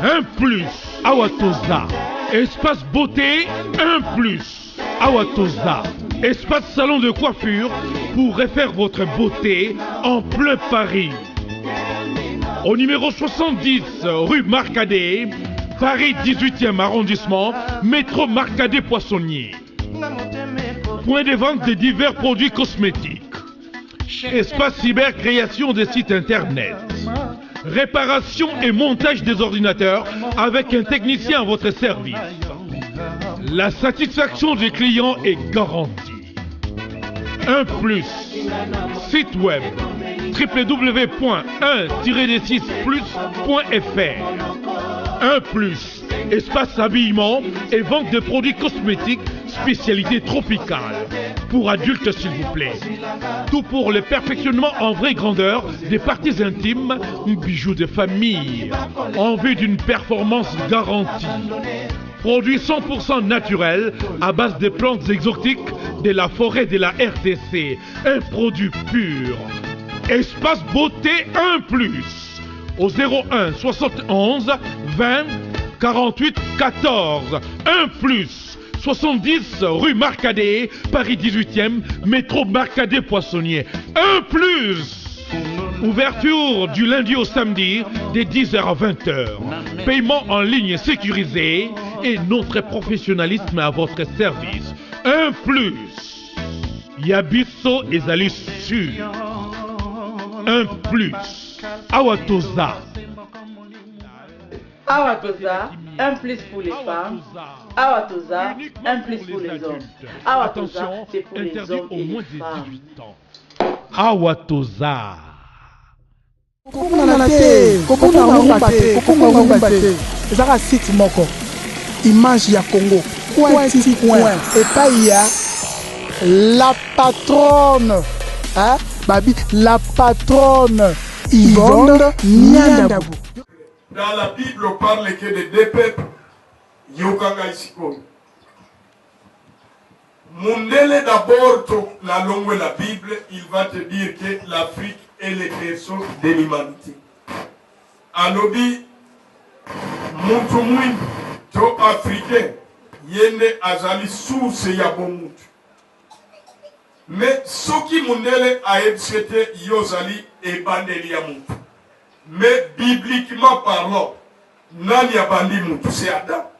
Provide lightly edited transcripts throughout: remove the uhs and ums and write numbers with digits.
Un plus. Awa Toza. Espace beauté, un plus. Awa Toza. Espace salon de coiffure pour refaire votre beauté en plein Paris. Au numéro 70, rue Marcadet, Paris 18e arrondissement, métro Marcadet Poissonnier. Point de vente de divers produits cosmétiques. Espace cyber création des sites internet. Réparation et montage des ordinateurs avec un technicien à votre service. La satisfaction des clients est garantie. Un plus. Site web www.1-6plus.fr 1 plus. Espace habillement et vente de produits cosmétiques, spécialité tropicale. Pour adultes, s'il vous plaît. Tout pour le perfectionnement en vraie grandeur des parties intimes, bijoux de famille. En vue d'une performance garantie. Produit 100% naturel à base de plantes exotiques de la forêt de la RDC. Un produit pur. Espace beauté 1 plus. Au 01 71 20 48 14. 1 plus. 70 rue Marcadet, Paris 18e, métro Marcadet Poissonnier. 1 plus. Ouverture du lundi au samedi des 10h à 20h. Paiement en ligne sécurisé et notre professionnalisme à votre service. Un plus. Ya biso ezali sûr. Un plus. Awa toza. Awa toza, un plus pour les femmes. Awa toza, un plus pour les hommes. Awa toza, c'est pour les hommes et les femmes. Awa toza. Kobungana te, kobunga ngumba te, kobunga ngumba te. Ezaka site moko. Image ya Congo. Coin ti coin. Epai ya la patronne. Hein? Babi, la patronne Yvonne Niandabou. Dans la Bible, on parle que de deux peuples. Yoka ngai sikoyo. Mundele d'abord, la longue la Bible, il va te dire que l'Afrique est le berceau de l'humanité. Alobi, mutu mwindu to africain ye nde azali source ya bomutu. Mais soki mundele ayebisi ete yo ozali ebandeli ya mutu, mais bibliquement parlant, nani abandi mutu? C'est Adam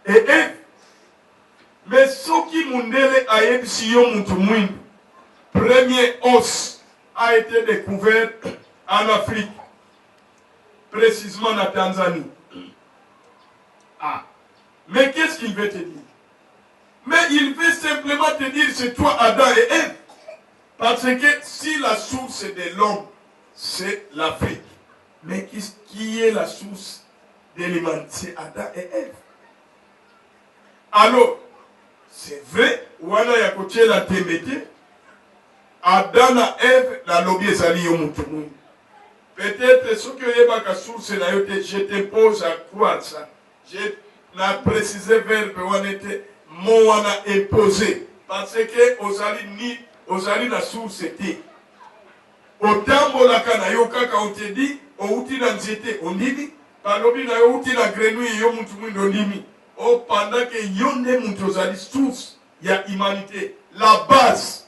et Eve. Mais soki mundele ayebisi yo mutu mwindu, premier os a été découvert en Afrique, précisément na Tanzanie. Ah, mais qu'est-ce qu'il veut te dire? Mais il veut simplement te dire c'est toi Adam et Ève. Parce que si la source de l'homme, c'est l'Afrique, mais qui est la source de l'humanité? C'est Adam et Ève. Alors, c'est vrai, wana ya kotiela tembe te, Adam na Ève nalobi ezali yo mutu mwindu. Peut-être soki oyebaka source na yo te, je t'impose à croire ça. Je na préciser verbe wana ete mot wana imposer parce que ozali ni ozali na source te. Otambolaka na yo kaka on te dit outi na nzete ondimi, balobi na yo outi na grenouille yo mutu mwindo ondimi. Oh, pendant que yo nde mutu ozali source ya humanité, la base.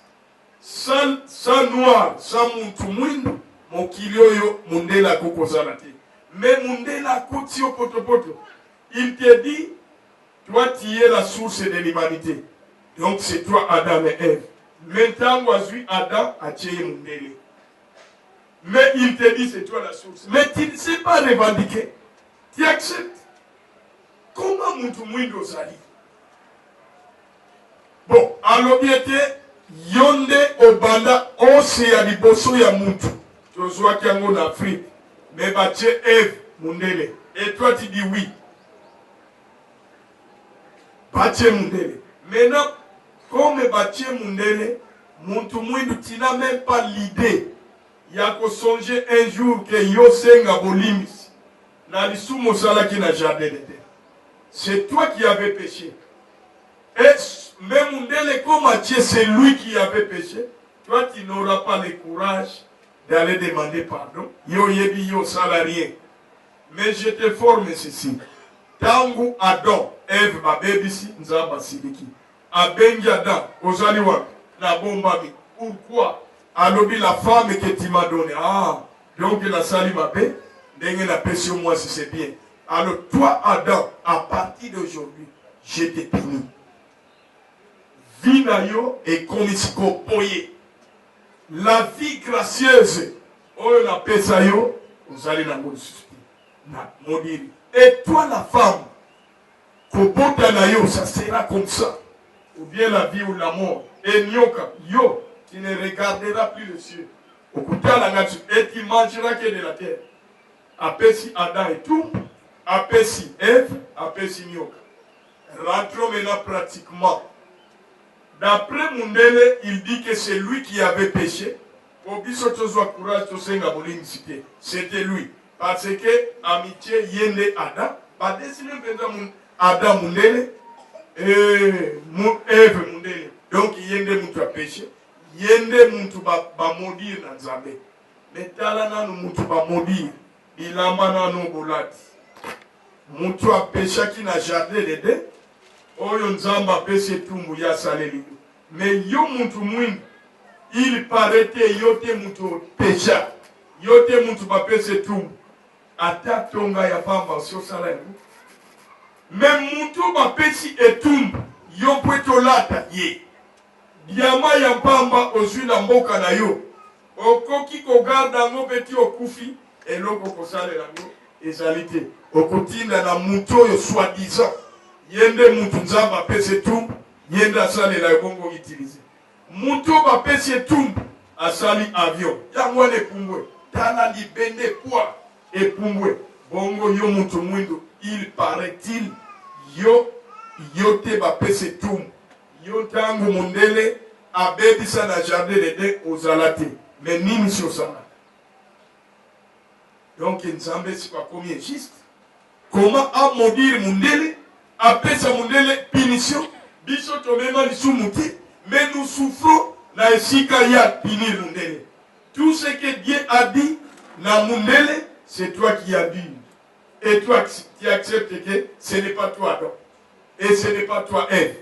Sans, sans noir, sans mutu mwindu, mokili oyo mundele akoki kozala te. Mais mundele akoti yo potopoto. Il te dit, toi tu es la source de l'humanité. Donc c'est toi Adam et Ève. Mais ntango azwi Adam, atie ye mundele. Mais il te dit c'est toi la source. Mais tu ne sais pas revendiquer. Tu acceptes. Comment mutu mwindu ozali? Bon, alobi ete yo nde obanda ose ya liboso ya mutu tozwaki yango na Afrique, mais batie Eve mundele et toi tu dis oui. Batie mundele. Maintenant, comme batie mundele, mutu mwindu tu n'as même pas l'idée ya ko songer un jour que yo senga bolimbisi na lisumu osalaki na jardin d'Eden. C'est toi qui avais péché. Et même mundele comme atie, c'est lui qui avait péché. Toi, tu n'auras pas le courage d'aller demander pardon. Yo yebi yo salarié. Mais je te forme ceci. Tangu Adam, Eve babebisi, Nzambe asiliki. Abengi Adam, ozali wapi? Nabombami. Pourquoi? Alobi la femme que tu m'as donnée. Ah, donc nasali mabe, ndenge napesi yo mwasi c'est bien. Alors toi Adam, à partir d'aujourd'hui, je te punis. Vie na yo ekomi sikoyo boye. La vie gracieuse oyo napesa yo ozali nango lisusu te. Na modiri. Et toi la femme, kobota na yo ça sera comme ça. Ou bien la vie ou la mort. Et nyoka, yo, tu ne regarderas plus le ciel. Okotala nga et tu mangeras que de la terre. Apesi Adam etumbu, apesi Eve, apesi nyoka. Rentrons maintenant pratiquement. D'après mundele, il dit que c'est lui qui avait péché. Po biso tozwa courage tosenga bolimbisi te. C'était lui. Parce que amitié ye nde Adam, ba dessiner mpenza Adam mundele et Eve mundele. Donc ye nde mutu a péché, ye nde mutu ba, ba maudire na Nzambe. Mais tala nanu mutu ba maudire, bilamba nanu bolati. Mutu a pechaki na jardin d'Eden oyo Nzambe apesi etumbu ye asaleli yo mais yo mutu mwindu il parait te yo te mutu o pecha yo te mutu bapesi etumbu ata tonga ya pamba osi osala yango mais mutu bapesi etumbu yo mpo ete olata ye diama ya mpamba ozwi na mboka na yo Okoki ko garde yango pe ti okufi eloko okosalela yango ezali te. Okotinda na mutu oyo soit disant ye nde mutu Nzambe apesi etumbu ye nde asalela yo bongo utiliser. Mutu oyo bapesi etumbu asali avion yango wana epumbwe tala libende poids epumbwe bongo yo mutu mwindu il parait-il yo yo te bapesi etumbu Yo tangu mundele abebisa na jardin d'Eden ozala te mais nini si osalaka? Donc Nzambe siko akomi injuste? Comment a maudire mundele, apesa mundele punition, biso tomema lisumu te mais nous souffrons na esika ye a punir mundele. Tout ce que Dieu a dit na mundele, c'est toi qui abuse et toi tu acceptes que ce n'est pas toi Adam. Et ce n'est pas toi Ève.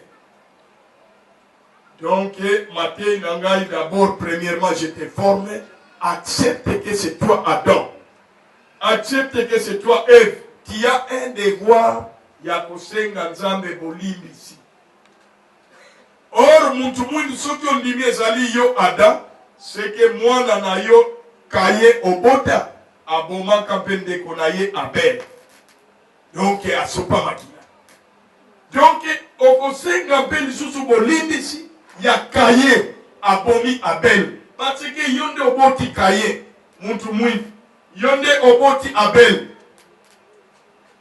Donc, mateyi na ngai d'abord, premièrement, je te forme, accepte que c'est toi Adam. Accepte que c'est toi Ève. Tu as un devoir ya kosenga Nzambe bolimbisi. Or, mutu mwindu soki ondimi ezali yo Adam, c'est que mwana na yo Caïn obota abomaka mpe ndeko na ye Abel. Donc asopa makila. Donc okosenga mpe lisusu bolimbisi ya Caïn abomi Abel parce que yo nde oboti Caïn mutu mwindu, yo nde oboti Abel.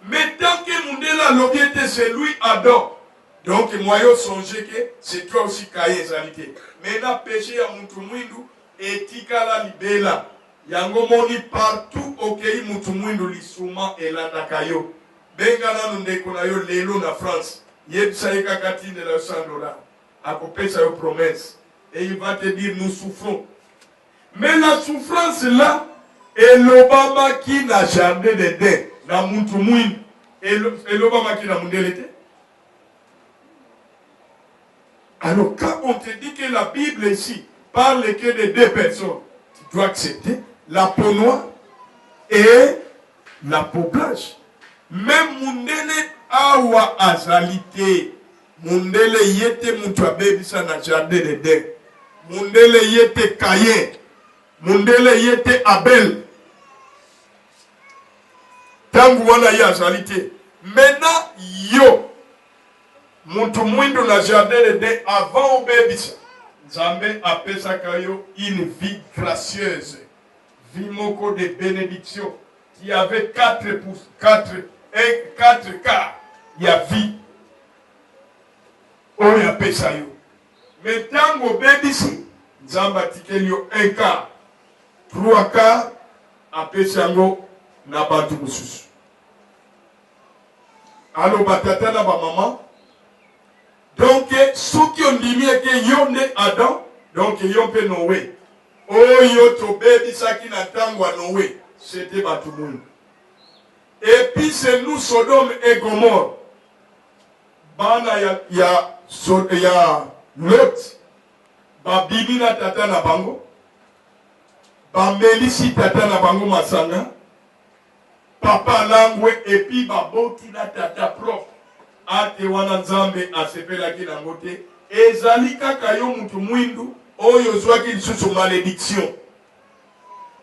Mais tant que mundele alobi ete c'est lui Adam, donc moyen osonge que c'est toi aussi Caïn ezali te. Maintenant peche ya mutu mwindu etikala libela. Yango omoni partout okeyi mutu mwindu lisuma elandaka yo. Benga nanu ndeko na yo lelo na France yebisa ye kaka atindela yo 100 dollars akopesa yo promesse et il va te dire nous souffrons. Mais la souffrance là elobamaki na jardin d'Eden na mutu mwindu elobamaki na mundele te. Alors quand on te dit que la Bible ici parle que de deux personnes, tu dois accepter la peau noire et la peau blanche. Même mundele awa azali te. Mundele ye te mutu abebisa na jardin d'Eden. Mundele ye te Caïn. Mundele ye te Abel. Tangu wana ye azali te. Maintenant yo Mutu mwindu na jardin d'Eden avant obebisa, Nzambe apesaka yo une vie gracieuse, vie moko de benediction, tu avais 4 pour 4 un 4 quarts ya vie oyo apesa yo, mais tango obebisi, Nzambe atikeli yo un quart, trois quarts apesi yango na bantu mosusu. Alo ba tata na ba maman donc soki ondimi eke yo nde Adam donc yo mpe Noe oyo tobebisaki na ntango ya Noe c'était bato mwindu. Et puis c'est nous Sodome et Gomorrhe. Bana ya, ya, ya Lot babimi na tata na bango, bamelisi tata na bango masanga, papa alangwe epuis baboti na tata propre. Ate wana Nzambe asepelaki nango te. Ezali kaka yo mutu mwindu oyo ozwaki lisusu malediction.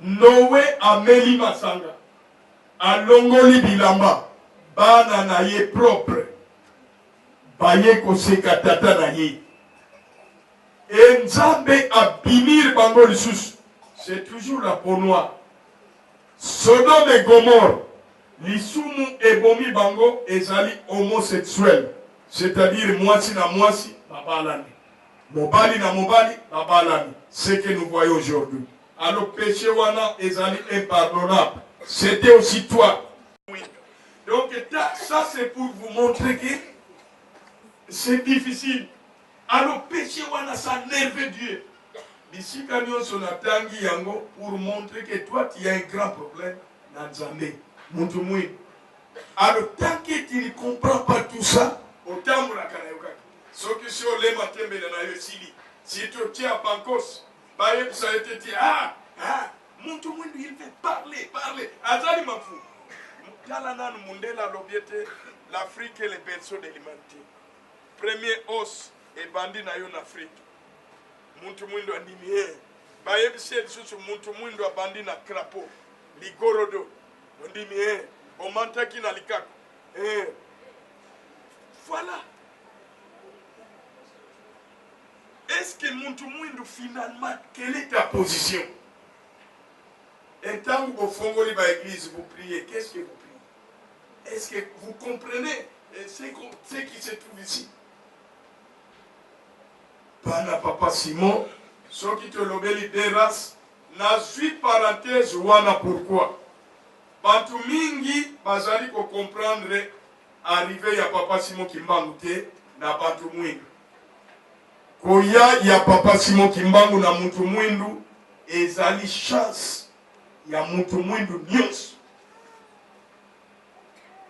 Noe ameli masanga, alongoli bilamba, bana na ye propre baye koseka tata na ye e Nzambe abinir bango lisusu. C'est toujours la peau noire. Sodome et Gomorre, lisumu ebomi bango ezali homosexuel, c'est-à-dire mwasi na mwasi babalani, mobali na mobali babalani, ce que nous voyons aujourd'hui. Alors péché wana ezali impardonnable. C'était aussi toi. Donc ça c'est pour vous montrer que c'est difficile. Alors péché wana ça nerve Dieu. Bisika nyonso natangi yango pour montrer que toi tu as un grand problème na Nzambe. Mutu mwindu. Alors tant que tu ne comprends pas tout ça, otambolaka na yo kaka. Soki si olema tembele na yo esili. Si tu otia bankos, bayebisa yo te ti ah ah mutu mwindu il veut parler parler. Azali mafu. Tala nanu mundele alobi ete l'Afrique est le berceau de l'humanité. Premier os ebandi na yo na Afrique. Muntu mwindo andimi ye. Bayebisi ye lisusu muntu mwindo abandi na crapaud, ligorodo. Ondimi ye. Omantaki na likako. Eh. Voilà. Est-ce que muntu mwindu finalement quelle est ta position? Et tant que bofongoli ba église vous priez, qu'est-ce que vous priez? Est-ce que vous comprenez ce, ce qui se trouve ici? Bana papa Simon, soki tolobeli deux races, nazui parenthèse wana pourquoi? Bantu mingi bazali ko comprendre arrivée ya papa Simon Kimbangu te na bantu mwindu. Koya ya papa Simon Kimbangu na mutu mwindu ezali chance ya mutu mwindu nyonso.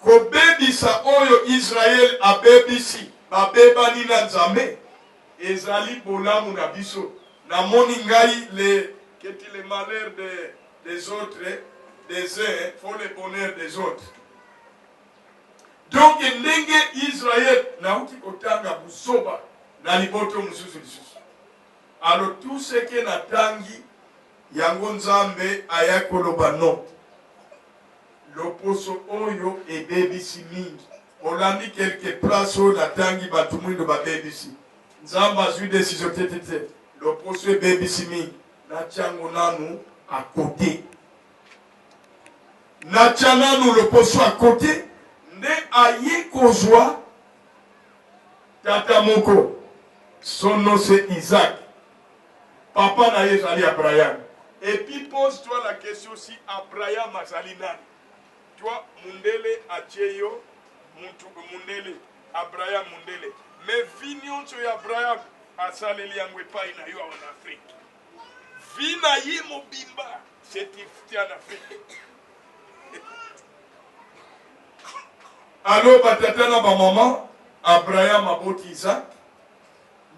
Kobebisa oyo Israël abebisi, babebani na Nzambe, ezali bolamu na biso. Namoni ngai le keti le malheur de, des autres, des uns font le bonheur des autres. Donc ndenge Israël nauti kotanga buzoba na liboto mosusu lisusu. Alors tout ce que natangi yango Nzambe aya koloba non. Loposo oyo ebebisi mingi. Olandi quelque place oyo natangi batu mwindo babebisi. Nzambe azui decision te te te. Loposo ebebisi mingi. Natia ngo nanu à cote. Natia nanu loposo à cote nde aye kozua tata moko. Son nom c'est Isaac. Papa na ye ezali Abraham. Et puis pose toi la question si Abraham azali nani? Toi mundele atie yo mutu mundele Abraham mundele mais vie nionso ya Abraham asaleli yango epai na yo awa na Afrique. Vie na ye mobimba c'est en Afrique. Alors ba tata na ba maman Abraham aboti Isaac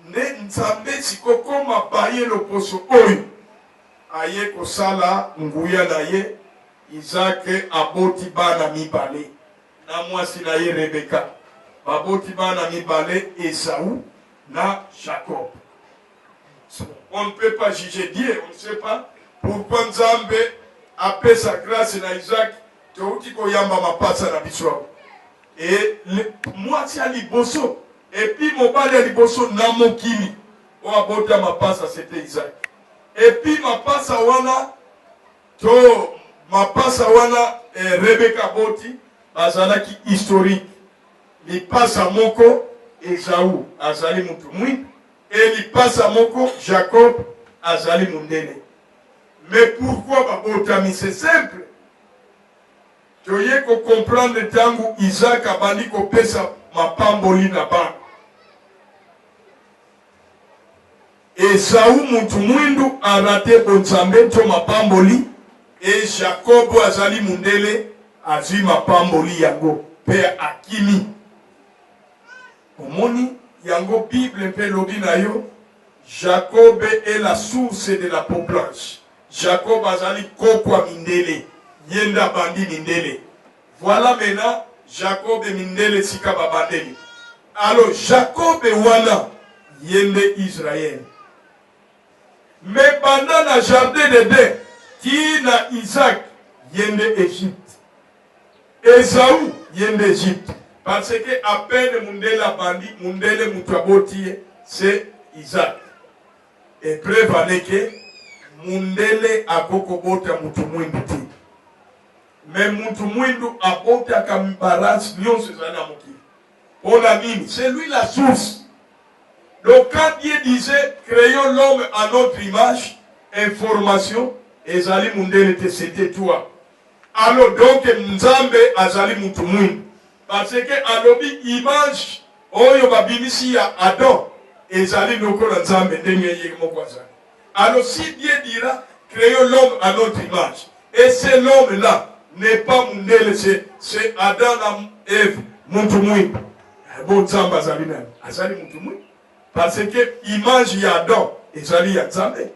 Nde Nzambe sikokoma baye loposo oyo aye kosala nguya na ye. Isaac aboti bana mibale na mwasi na ye Rebeka. Baboti bana mibale, Esau na Jacob. On ne peut pas juger Dieu, on ne sait pas pourquoi Nzambe apesa grâce na Isaac. Touti koyamba mapasa na biso awa. Et mwasi ya liboso Et puis mobali ya liboso na mokili oyo abota mapasa c'était Isaac. Et puis mapasa wana to mapasa wana eh, Rebecca aboti bazalaki historique. Lipasa moko Esau azali mutu mwindu et lipasa moko Jacob azali mundele. Mais pourquoi babotami? C'est simple. Toye ko comprendre tangu Isaac abandi kopesa mapamboli na bana. Esau mutu mwindu a rate bonzambe to mapamboli et Jacob azali mundele Azwi mapamboli yango mpe akimi. Omoni yango Bible mpe elobi na yo Jacob est la source de la peau blanche. Jacob azali koko ya mindele, ye nde abandi mindele. Voilà maintenant Jacob mindele esika babandeli. Alors Jacob wana ye nde Israël. Mais banda na jardin d'Eden ti na Isaac ye nde Egypte. Esaü ye nde Egypte parce que à peine mundele abandi mundele mutu aboti ye c'est Isaac. Et preuve en est que mundele akoki kobota mutu mwindu te. Mais mutu mwindu abotaka ba race nionso ezali na mokili. Pona nini? C'est lui la source. Donc quand Dieu disait créons l'homme à notre image, information ezali mundele te, c'était toi. Alors donc Nzambe azali mutu mwindu parce que alobi image oyo babimisi ya Adam ezali lokola Nzambe ndenge ye moko azali. Alors si Dieu dira créons l'homme à notre image et c'est l'homme là n'est pas mundele c'est Adam na Eve mutu mwindu. Eh, bon Nzambe azali nani? Azali mutu mwindu parce que image ya Adam ezali ya Nzambe.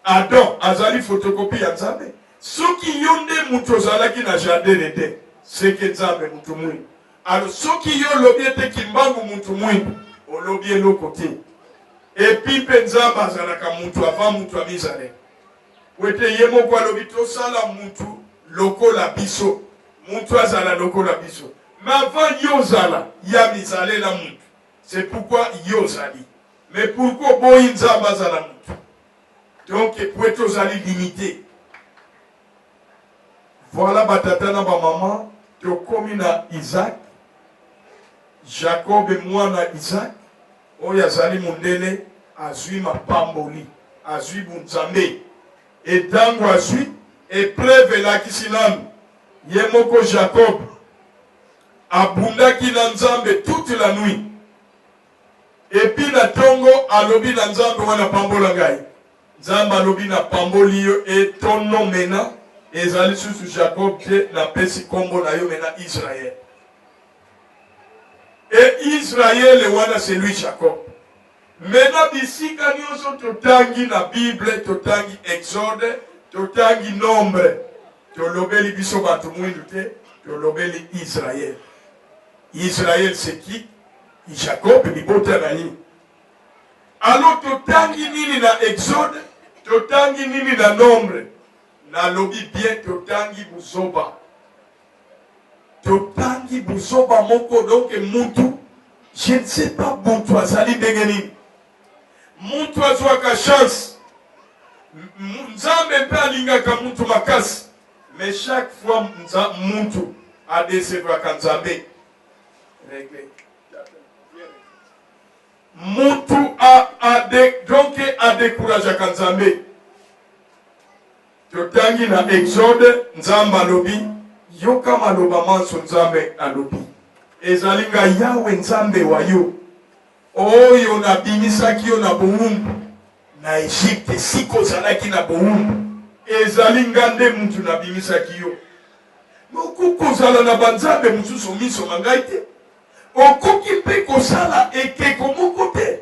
Adam azali photocopie ya Nzambe. Soki yo nde mutu ozalaki na jardin d'Eden, c'est que Nzambe mutu mwindu. Alors soki yo olobi ete Kimbangu mutu mwindu, olobi eloko te. Et puis mpe Nzambe azalaka mutu avant mutu amizalela. Po ete ye moko alobi tosala mutu lokola biso, mutu azala lokola biso. Mais avant yo ozala, ye amizalela mutu. C'est pourquoi yo ozali. Mais pourquoi oboyi Nzambe azala mutu? Donc po ete ozali limite. Voilà ba tata na ba maman, tokomi na Isaac, Jacob mwana Isaac oyo azali mundele azui mapamboli, azui bunzambe. Et tango azui, epreuve elakisi nanu ye moko Jacob abundaki na Nzambe toute la nuit. Et puis na tongo alobi na Nzambe wana pambola ngai. Nzambe alobi na pamboli yo et ton nom maintenant ezali susu Jacob te, na pesi kombo na yo maintenant Israël. Et Israël wana c'est lui Jacob. Maintenant bisika nionso totangi na Bible, totangi Exode, totangi Nombre, tolobeli biso bato mwindu te, tolobeli Israël. Israël c'est qui? Jacob libota na ye. Alors totangi nini na Exode, totangi nini na Nombre? Nalobi bien totangi buzoba. Totangi buzoba moko donc mutu je ne sais pas mutu azali ndenge nini. Mutu azwaka chance. Nzambe mpe alingaka mutu makasi. Mais chaque fois mutu a decevraka Nzambe. Regle. Mutu a, a de, donc a decourageaka Nzambe. Totangi na Exode, Nzambe alobi, yoka maloba manso Nzambe alobi. Ezali nga Yawe Nzambe wa yo, oyo nabimisaki yo na bowumbu na Egypte, esika ozalaki na bowumbu. Ezali nga nde mutu nabimisaki yo. Okoki kozala na banzambe mosusu miso ma ngai te. Okoki mpe kosala ekeko moko te.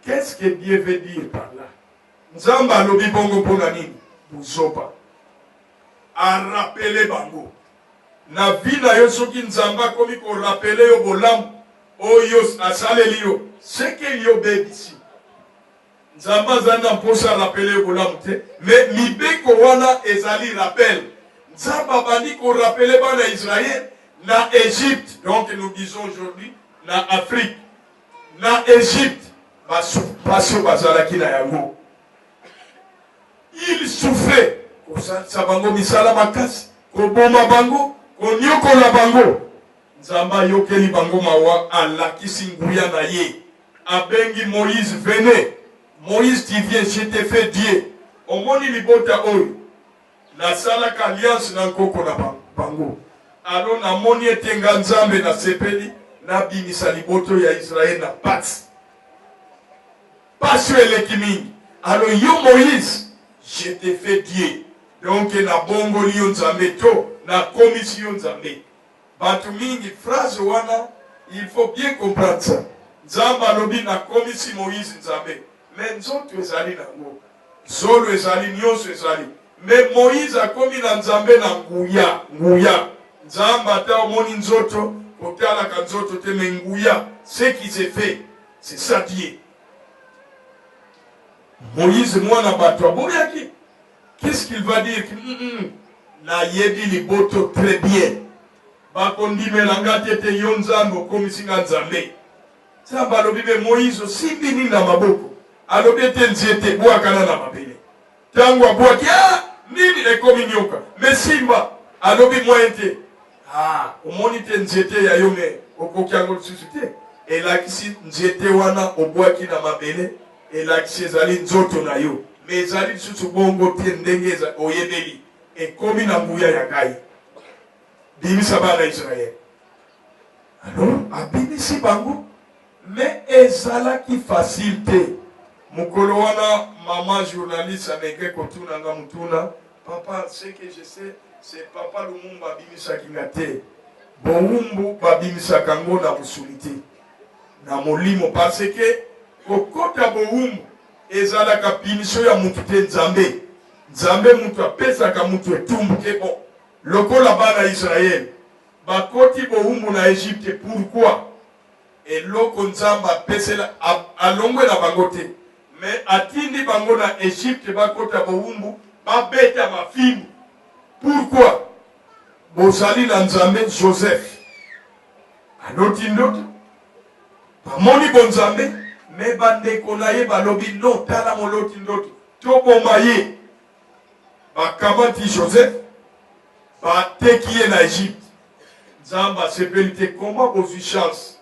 Qu'est-ce que Dieu veut dire par là? Nzambe alobi bongo mpo na nini? Buzoba. A rappeler bango. Na vie na yo soki Nzambe akomi ko rappeler yo bolamu oyo asaleli yo, ce que yo obebisi. Nzambe azali na mposa a rappeler yo bolamu te, mais mibeko wana ezali rappel. Nzambe abandi ko rappeler bana Israël na Egypte, donc nous disons aujourd'hui na Afrique, na Egypte pasi oyo bazalaki na yango. Il souffrait, kosalisa bango misala makasi, koboma bango, konyokola bango. Nzambe ayokeli bango mawa, alakisi nguya na ye. Abengi Moïse, venez. Moïse, tu viens, je te fais Dieu. Omoni libota oyo, nasalaka alliance na nkoko na bango. Alors namoni ete nga Nzambe nasepeli nabimisa liboto ya Israël na pasi. Pasi oyo eleki mingi. Alors yo Moïse, je te fais Dieu. Donc nabongoli yo Nzambe to nakomisi yo Nzambe. Batu mingi phrase wana il faut bien comprendre ça. Nzambe alobi nakomisi Moïse Nzambe mais nzoto ezali nango, zolo ezali, nionso ezali mais Moïse akomi na Nzambe na nguya, nguya. Nzambe ata omoni nzoto kotalaka nzoto te mais nguya, ce qui se fait c'est ça Dieu. Moïse mwana bato aboyaki. Qu'est-ce qu'il va dire? Nayebi liboto très bien. Bakondimela nga te te yo Nzambe okomisi nga Nzambe. Nzambe alobi be Moïse osimbi nini na maboko? Alobi ete nzete bwakana na mabele. Tango abwaki ah, nini ekomi nyoka? Me simba alobi moyen te. Ah, omoni te nzete ya yo me okoki yango lisusu te. Elakisi nzete wana obwaki na mabele elakisi ezali nzoto na yo mais ezali lisusu bongo te ndenge oyebeli ekomi na nguya ya ngai. Bimisa bana Israël. Alors abimisi bango mais ezalaki facile te. Mokolo wana mama journaliste amekaki kotuna nga motuna, papa ce que je sais c'est papa Lumumba abimisaki nga te. Bowumbu babimisaka ngo na mosuni te, na molimo parce que kokota bowumbu ezalaka punition ya mutu te, Nzambe. Nzambe mutu apesaka mutu etumbu ke bon lokola bana Israël bakoti bowumbu na Egypte pourquoi? Eloko Nzambe apesela alongwe na bango te mais atindi bango na Egypte bakota bowumbu babeta mafimbu pourquoi? Bozali na Nzambe Joseph aloti ndoto bamoni bonzambe mais bandeko na ye balobi no tala moloti ndoto toboma ye. Bakamati Joseph bateki ye na Egypte. Nzambe asepeli te comment bozui chance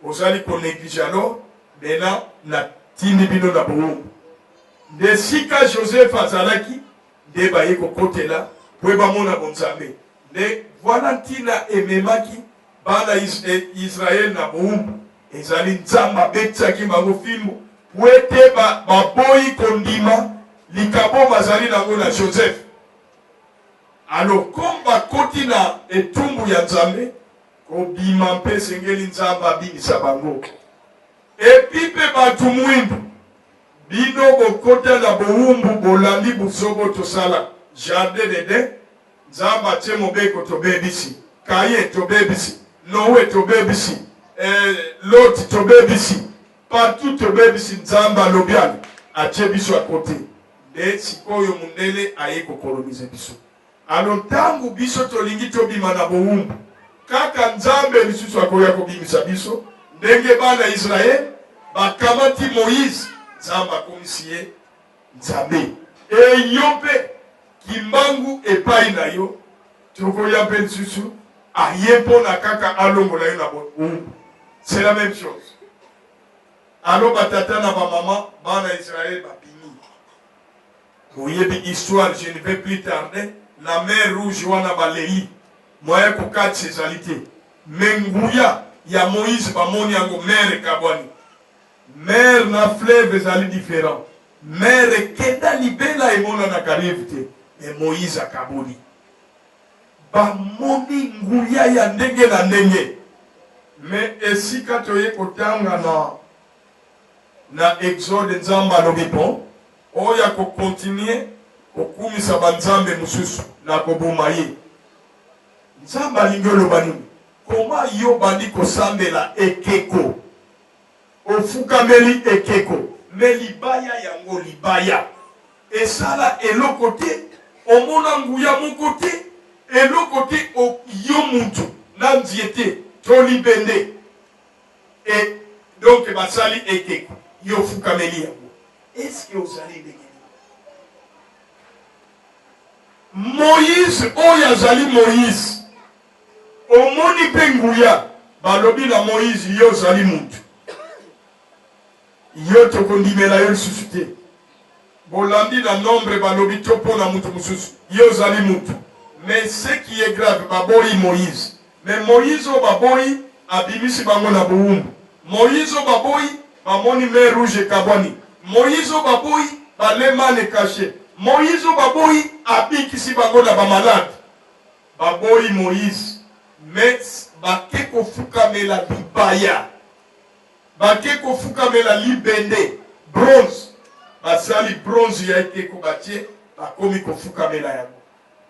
bozali ko negliger alors maintenant natindi bino na bowumbu. Nde esika Joseph azalaki nde baye kokotela po bamona bonzambe. Nde voilà ntina ememaki bana Israël na bowumbu ezali Nzambe abetisaki bango fimbu po ete baboyi kondima likabo bazali nango na Joseph. Alors comme bakoti na etumbu ya Nzambe, kobima mpe esengeli Nzambe abimisa bango. Epi mpe batu mwindu bino bokota na bowumbu bolandi buzobo tosala jardin d'Eden Nzambe atie mobeko tobebisi, Caïn tobebisi, Noe tobebisi, eh, Lot tobebisi, partout tobebisi. Nzambe alobi ale atie biso à cote nde sikoyo mundele aye ko coloniser biso. Alors ntango biso tolingi tobima na bowumbu, kaka Nzambe lisusu akoya kobimisa biso ndenge bana Israël bakamati Moïse, Nzambe akomisi ye Nzambe. E yo mpe Kimbangu epai na yo tokoya mpe lisusu aye mpo na kaka alongola yo na bowumbu. C'est la même chose. Alors ba tata na ba mama bana Israël babimi. Boyebi histoire, je ne vais plus tarder. Na mer rouge wana baleli, moyen kokatisa ezali te. Mais nguya ya Moïse bamoni yango, mer ekabwani. Mer na fleuve ezali different. Mer ekenda libela emonanaka rive te. Mais Moïse akaboli. Bamoni nguya ya ndenge na ndenge. Mais esika toye kotanga na na Exode Nzambe alobi bon oyo ako continuer kokumisa ba nzambe mosusu nakoboma ye. Nzambe alingi oloba nini? Comment yo obandi kosambela ekeko? Ofukameli ekeko mais libaya yango libaya esala eloko te, omona nguya moko te, eloko te yo mutu na nzete to libende et donc basali ekeko yo ofukameli yango est ce que ozali ndenge nini? Moïse oyo azali Moïse Omoni mpe nguya? Balobi na Moize, Yo ozali mutu, yo tokondimela yo lisusu te. Bolandi na Nombre, balobi topona mutu mosusu, yo ozali mutu. Mais ce qui est grave, baboyi Moize. Mais Moize oyo baboyi, abimisi bango na bowumbu. Moize oyo baboyi, bamoni mer Rouge ekabwani. Moize oyo baboyi, bale manne cache. Moïse oyo baboyi abikisi bango na ba malade. Baboyi Moïse mais bake kofukamela libaya. Bake kofukamela libende, bronze. Basali bronze ya ekeko batie, bakomi kofukamela yango.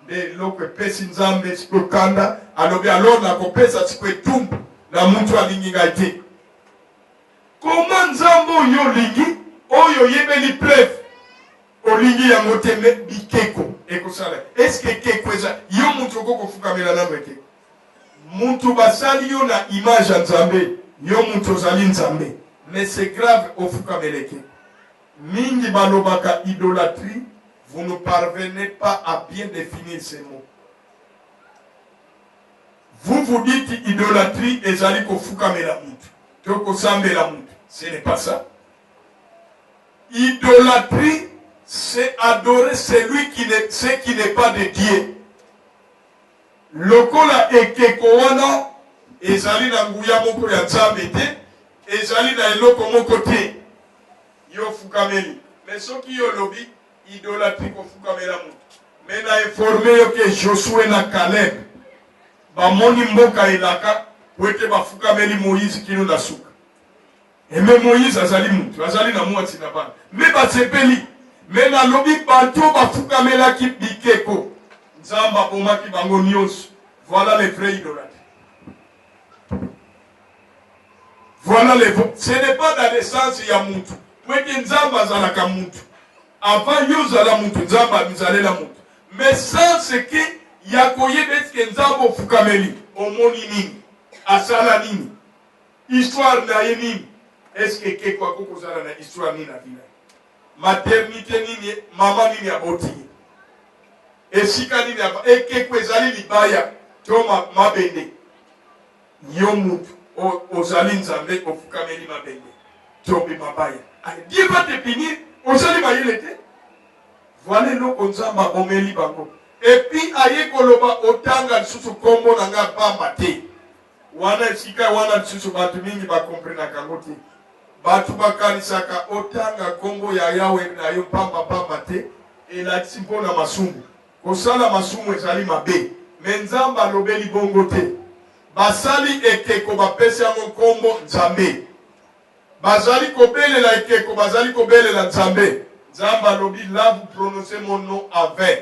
Nde eloko epesi Nzambe sikoyo kanda, alobi alors nakopesa sikoyo etumbu na mutu alingi ngai te. Comment Nzambe oyo olingi, oyo oyebeli preuve, olingi yango te mais bikeko ekosala. Est ce que ekeko eza yo mutu okoki kofukamela nanu ekeko? Mutu basali yo na image ya Nzambe, yo mutu ozali Nzambe mais c'est grave ofukamela ekeko. Mingi balobaka idolatrie, vous ne parvenez pas à bien definir ce mot. Vous vous dites idolatrie ezali kofukamela mutu to kosambela mutu, ce n'est pas ça. Idolatrie c'est adorer celui qui n'est, ce qui n'est pas de Dieu. Lokola ekeko wana ezali na nguya moko ya Nzambe te, ezali na eloko moko te, yo ofukameli. Mais soki yo olobi idolatrie kofukamela moto, mais na informe yo ke Josue na Caleb bamoni mboka elaka po ete bafukameli Moïse kino na suka. Et mais Moïse azali mutu, azali na muasi na bana. Mais basepeli. Mais nalobi bantu oyo bafukamelaki bikeko, Nzambe abomaki bango nionso. Voilà les vrais idolâtres. Voilà les vrais. Ce n'est pas dans le sens ya mutu. Po ete Nzambe azalaka mutu. Avant yo ozala mutu, Nzambe amizalela mutu. Mais sens que ya koyeba est-ce que Nzambe ofukameli, omoni nini? Asala nini? Histoire na ye nini? Est ce que ekeko akoki kozala na histoire nini na vie na ye? Maternite nini, mama nini aboti ye? Esika nini aba? Ekeko ezali libaya to mabende? Yo mutu ozali Nzambe ofukameli mabende to mabaya. Dieu va te punir, ozali mayele te. Voilà eloko Nzambe abomeli bango. Et puis aye koloba otanga lisusu kombo na nga pamba te. Wana esika wana lisusu batu mingi ba comprenaka yango te. Batu bakanisaka otanga kombo ya Yahweh na yo pamba pamba te elakisi mpo na masumu. Kosala masumu ezali mabe mais Nzambe alobeli bongo te. Basali ekeko bapesi yango nkombo Nzambe. Bazali kobelela ekeko, bazali kobelela Nzambe. Nzambe alobi là vous prononcez mon nom en vain.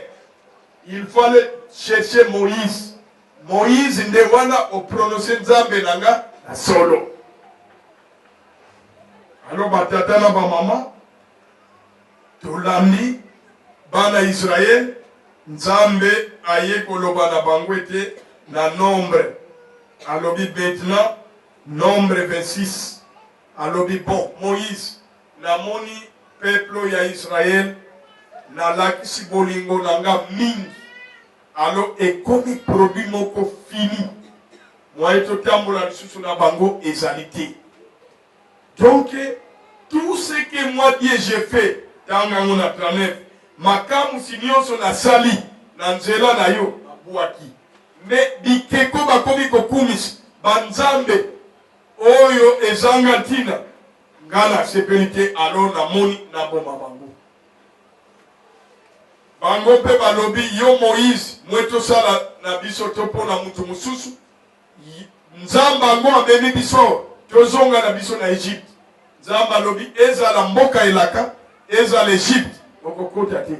Il faut aller chercher Moïse. Moïse nde wana o prononcer Nzambe na nga na solo. Alors ba tata na ba mama tolandi bana Israël, Nzambe aye koloba na bango ete na nombre alobi maintenant nombre 26 alobi bon Moïse namoni peuple ya Israël nalakisi bolingo na nga mingi Alors ekomi produit moko fini moyen totambola lisusu na bango ezali te. Donc tout ce que moi Dieu j'ai fait tanga yango na 39 makamusi nionso nasali na nzela na yo babuaki mais bikeko bakomi kokumisa ba nzambe oyo ezanga ntina nga nasepeli te alors namoni naboma bango. Bango mpe balobi, Yo Moize, mwe tosala na biso to mpo na mutu mosusu? Nzambe ango amemi biso awa, tozonga na biso na Egypte. Nzambe alobi, ezala mboka elaka, ezala Egypte, bokokota te.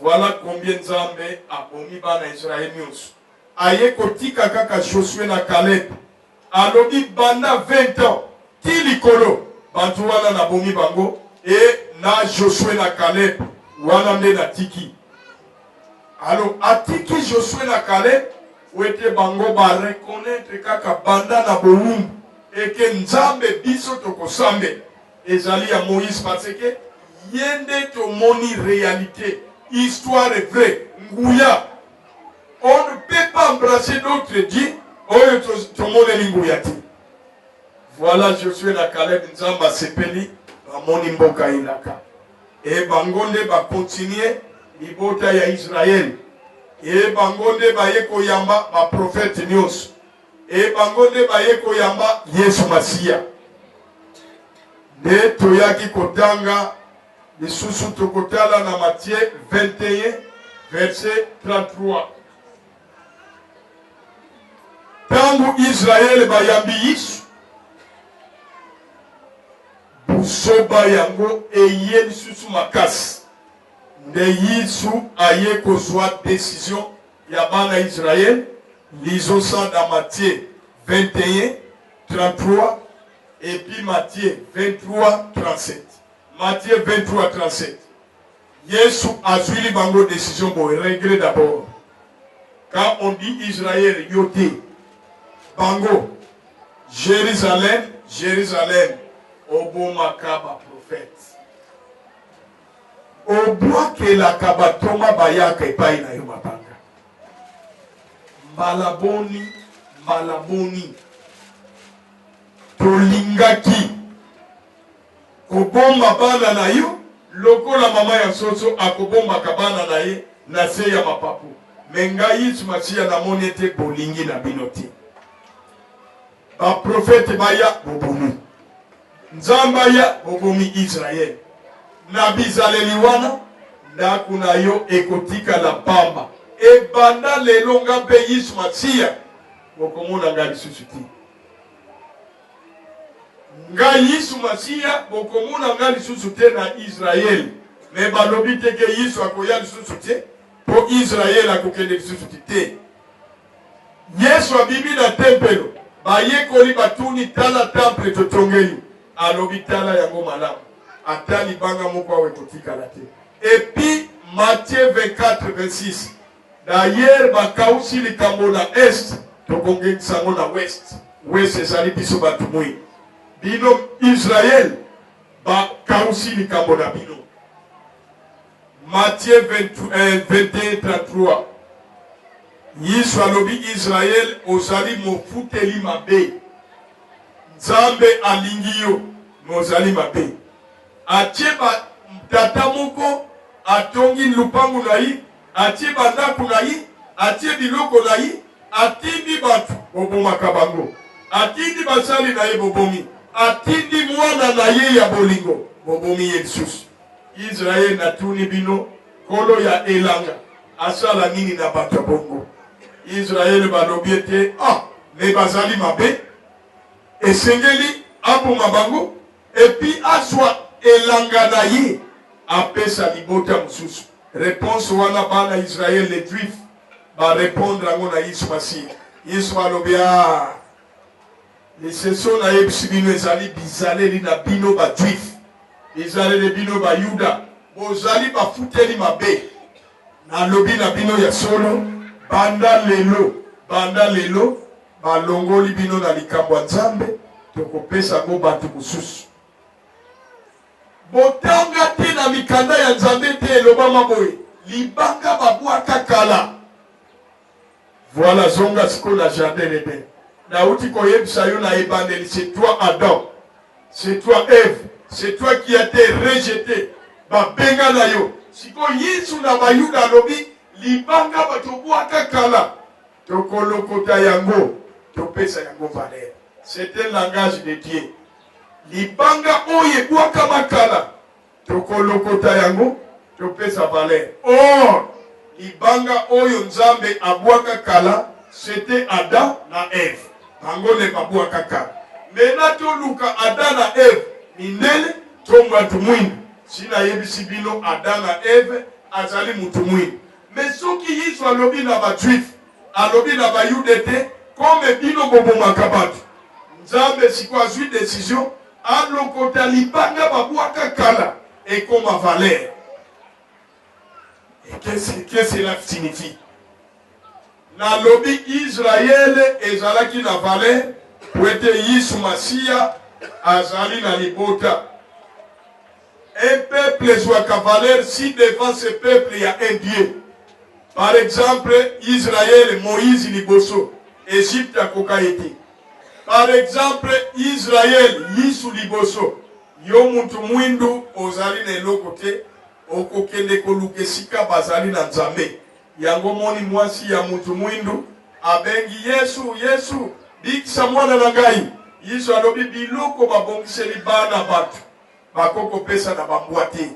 Voilà combien Nzambe abomi bana Israël nionso. Aye kotika kaka Josue na Caleb. Alobi banda 20 ans ti likolo bantu wana nabomi bango et na Josue na Caleb wana nde natiki. Alors atiki Josue na Caleb po ete bango ba reconnaitre kaka banda na bowumbu et que Nzambe biso tokosambela ezali ya Moïse parce que ye nde tomoni realite, histoire vraie, nguya. On ne peut pas embrasser d'autres dieux oyo tomoneli nguya te. Voilà Josue na Caleb, Nzambe asepeli, bamoni mboka elaka. E bango nde ba continuer libota ya Israël. E bango nde baye koyamba ba prophètes nyonso. E bango nde baye koyamba Yesu Masiya. Nde toyaki kotanga. Lisusu tokotala na Matthieu 21 verset 33. Tango Israël bayambi Yesu, buzoba yango eye lisusu makasi. Nde Yesu aye kozwa decision ya bana Israël. Lisons ça dans Matthieu 21, 33 et puis Matthieu 23, 37. Matthieu 23, 37. Yesu azwili bango decision boye, regret d'abord. Quand on dit Israël, yo te. Bango, Jérusalem, Jérusalem, obomaka ba prophète. Obwakelaka batoma bayaka epai na yo mabanga. Mbala boni, mbala boni tolingaki kobomba bana na yo lokola mama ya soso akobombaka bana na ye na se ya mapapu. Me ngai Yesu Masiya namoni ete bolingi na bino te. Baprofete baya bobomi, Nzambe aya bobomi Israele. Na bizaleli wana ndako na yo ekotikala pamba. Ebanda lelo nga mpe Yesu Masiya bokomona nga lisusu te. Nga Yesu Masiya bokomona nga lisusu te na Israele. Me balobi te ke Yesu akoya lisusu te mpo Israele akokende lisusu te te. Yesu abimi na tempelo, bayekoli batuni, tala temple totongeli. Alobi, tala yango malamu, ata libanga moko awa ekotikala te. Et puis Matthieu 24 26, d'ailleurs bakausi likambo na est, tokongengisa yango na ouest. Ouest ezali biso bato mwindu. Bino Israël bakausi likambo na bino. Matthieu 21, 33. Yesu alobi Israël ozali mofuteli mabe. Nzambe alingi yo me ozali mabe. Atie ba tata moko atongi lupangu na ye, atie bandako na ye, atie biloko na ye, atindi bato bobomaka bango, atindi basali na ye bobomi, atindi mwana na ye ya bolingo bobomi ye lisusu. Israël, natuni bino, nkolo ya elanga asala nini na bato ya bongo? Israël balobi ete ah, me bazali mabe, esengeli aboma bango epi azwa elanga na ye apesa libota mosusu. Réponse wana bana Israël les juifs ba répondre yango na Yesu Masiya. Yesu alobi ah, liseso nayebisi bino ezali bizaleli na bino ba juif, bizaleli bino ba yuda, bozali bafuteli mabe. Nalobi na bino ya solo, banda lelo, banda lelo balongoli bino na likambo ya Nzambe, tokopesa yango bato mosusu. Botanga te na mikanda ya Nzambe te elobama boye, libanga babwaka kala. Voilà, zonga sikoyo na jardin d'Eden. Nauti koyebisa yo na ebandeli, c'est toi Adam, c'est toi Ève, c'est toi qui a été rejeté. Babenga na yo. Sikoyo Yesu na Bayuda alobi libanga bato bwaka kala, tokolokota yango, topesa yango valeur. C'est un langage de Dieu. Libanga oyo ebwakama kala, tokolokota yango, topesa valeur. Or, libanga oyo Nzambe abwaka kala, c'était Adam na Ève. Bango nde babwaka kala. Maintenant toluka Adam na Ève, mindele to bato mwindu. Si nayebisi bino Adam na Ève azali mutu mwindu. Mais soki Yesu alobi na ba juif, alobi na ba yude te, comme bino bobomaka bato, Nzambe sikoyo azwi decision alokota libanga babwaka kala ekoma valeur. Et qu'est-ce que cela signifie? Nalobi Israël ezalaki na valeur po ete Yesu Masiya azali na libota. Un peuple ezwaka valeur si devant ce peuple il y a un Dieu. Par exemple, Israël, Moïse liboso, Egypte akoka ye te. Par exemple, Israël, Yesu liboso, yo mutu mwindu ozali na eloko te, okokende koluka esika bazali na Nzambe. Yango moni mwasi ya mutu mwindu abengi Yesu, Yesu, bikisa mwana na ngai. Yesu alobi biloko babongiseli bana bato bako kopesa na bambwa te.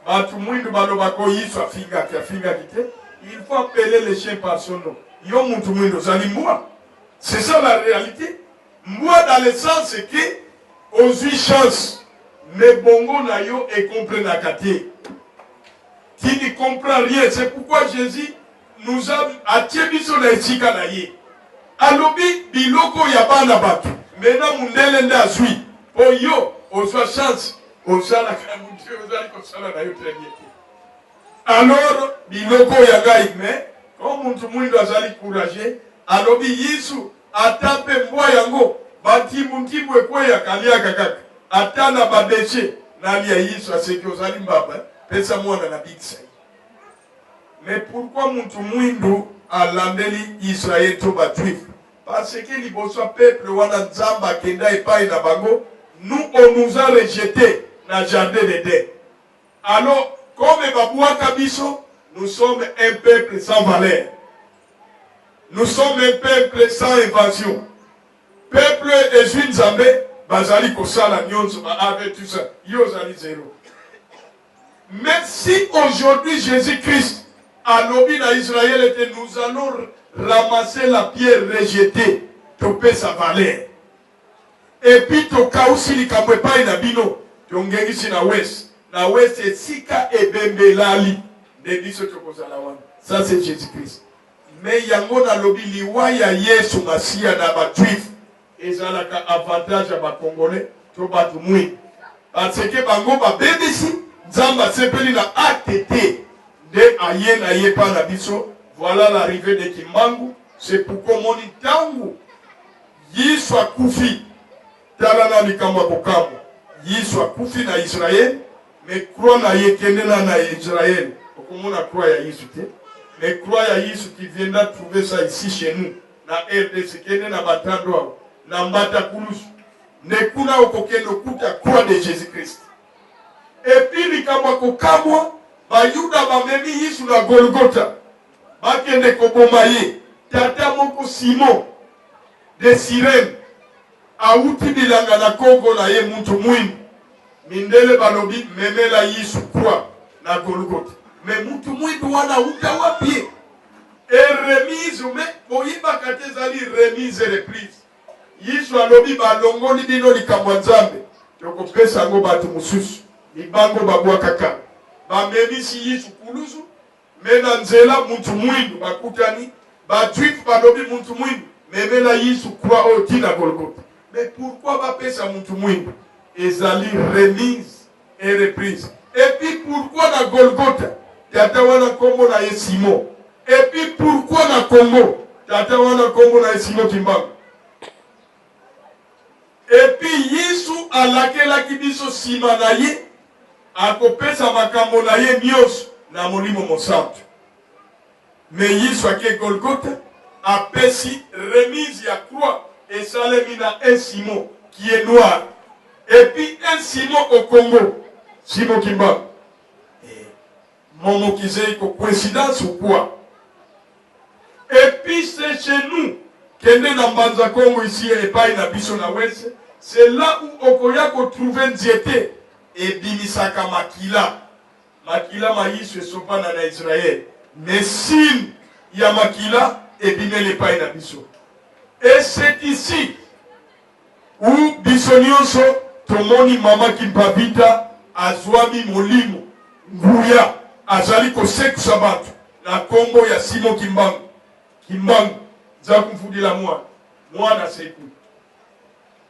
Batu mwindu balobaka oyo Yesu afingaki, afingaki te. Il faut appeler le chien par son nom. Yo mutu mwindu ozali mbwa. C'est ça la réalité. Mbwa dans le sens que ozui chance mais bongo na yo e comprenaka te. Tu ne comprends rien. C'est pourquoi Jésus nous a atie biso na esika na ye. Alobi biloko ya bana batu maintenant mundele nde azui po yo ozua chance osalaka ozali kosala na yo très bien te. Alors biloko ya ngai mais comme mutu muindo azali courageux alobi Yesu ata mpe mbwa yango ba ntimbu ntimbu ekweyaka aliaka kaka ata na ba dechet nalia. Yesu aseki ozali mbaba pesa mwana na bikisa ye. Mais pourquoi mutu muindu alandeli Israël to ba juif? Parce que liboso ya peuple wana Nzambe akenda epai na bango, nous on nous a rejete na jardin d'Eden. Alors comme babuaka biso, nous sommes un peuple sans valeur. Nous sommes un peuple sans invention. Peuple ezui Nzambe bazali kosala nionso ba ave tout ça. Yo ozali zero. Mais si aujourd'hui Jesus Christ alobi na Israël ete nous allons ramasser la pierre rejetee, topesa valeur et puis tokausi likambo epai na bino, tongengisi na ouest, na ouest esika ebembe elali nde biso tokozala wana. Ça c'est Jesus Christ. Mais yango nalobi liwa ya Yesu Masiya na ba juifs Ezalaka avantage ya ba congolais to batu mwindu parce que bango ba bebisi nzambe asepeli na acte te nde aye na ye epa na biso voila l'arrivee de kimbangu c'est pourquoi omoni tangu yesu akufi tala na likambo ya kokamwa yesu akufi na israel mais croix na ye kende na na israel okomona croix ya yesu te mais croix ya yesu qui viendra trouver ça ici chez nous na rdc kende na batando awa na mbata kulusu nde kuna okokende okuta croix de Jesus Christ. Epuis likambo ya kokamwa, bayuda bamemi Yesu na Golgotha bakende koboma ye. Tata moko Simon de Cyrène awuti bilanga na kongo na ye mutu mwindu, mindele balobi memela Yesu croix na Golgotha. Mais mutu mwindu wana awuta wapi? Et remise mais boyebaka te ezali remise et reprise. Yesu alobi balongoli bino likambo ya Nzambe, tokopesa yango bato mosusu. Mibango babwakaka, bamemisi Yesu kuluzu, mais na nzela mutu mwindu bakutani, ba juif balobi mutu mwindu memela Yesu croix oyo ti na Golgotha. Mais pourquoi bapesa mutu mwindu? Ezali remise et reprise. Et puis pourquoi na Golgotha tata wana kombo na ye Simon? Et puis pourquoi na Congo tata wana kombo na ye Simon Kimbangu? Et puis Yesu alakelaki biso sima na ye akopesa makambo na ye nionso na Molimo Mosantu. Mais Yesu ake Golgotha apesi remise ya croix esalemi na un Simon qui est noir et puis un Simon au Congo, Simon Kimbangu. Eh, Momo Kizeiko, coïncidence ou quoi? Et puis c'est chez nous, kende na Mbanza Congo ici epai na biso na Ouest, c'est là où okoya ko trouver nzete ebimisaka makila. Makila ma Yesu esopana na Israël, mais signe ya makila ebimeli epai na biso. Et c'est ici où biso nionso tomoni mama Kimpa Vita azwami molimo, nguya, azali kosekwisa bato na kombo ya Simon Kimbangu. Kimbangu, Nzaku Mfudila Mwana, mwana asekwi.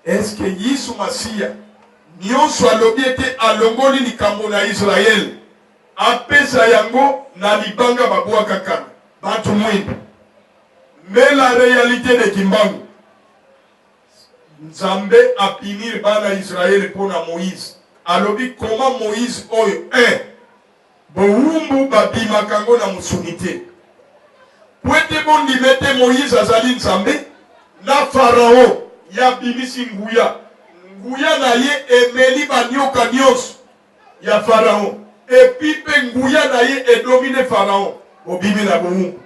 Est-ce que Yesu Masiya nionso alobi ete alongoli likambo na Israël apesa yango na libanga babuaka kala batu mwindu? Mais la realite de Kimbangu, Nzambe a punir bana Israël pona Moïse, alobi comment Moïse oyo un Bowumbu babimaka yango na mosuni te. Mpo ete bondima ete Moize azali Nzambe, na Farao, ye abimisi nguya. Nguya na ye emeli banyoka nionso ya Farao, epi mpe nguya na ye edomine Farao. Bobimi na bowumbu,